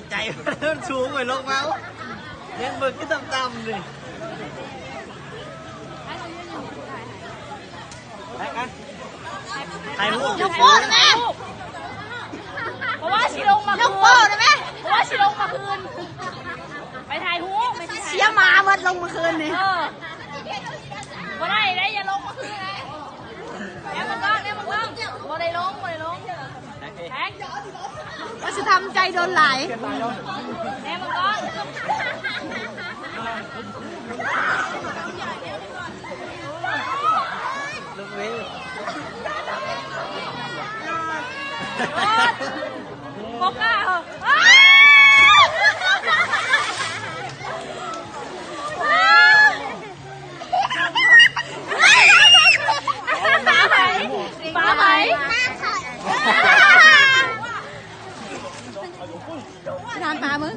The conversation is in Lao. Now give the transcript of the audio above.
ໃຈມັນສູງໄປລົງມາ ເບິ່ງຄືຕ່ຳໆນີ້ ຖ່າຍຮູບ ຍົກໂປ້ໄດ້ໄໝ? ເພາະວ່າຊິລົງມາຄືນ ຍົກໂປ້ໄດ້ໄໝ? ເພາະວ່າຊິລົງມາຄືນ ໄປຖ່າຍຮູບ ໄປຖ່າຍ ເຊຍໝາໝົດລົງມາຄືນນີ້ ເອີ ບໍ່ໄດ້ໄດ໋ ຢ່າລົງມາຄືນໄດ໋ ແນມມາກ້ອງ ແນມມາກ້ອງ ບໍ່ໄດ້ລົງ ບໍ່ໄດ້ລົງ ແພັກ ວ່າຊິທຳໃຈດົນຫຼາຍ ແນມມາກ້ອງ ບໍ່ກ້າເອີ ປາໄຜ ປາໄຜ ຖາມປາມຶງ.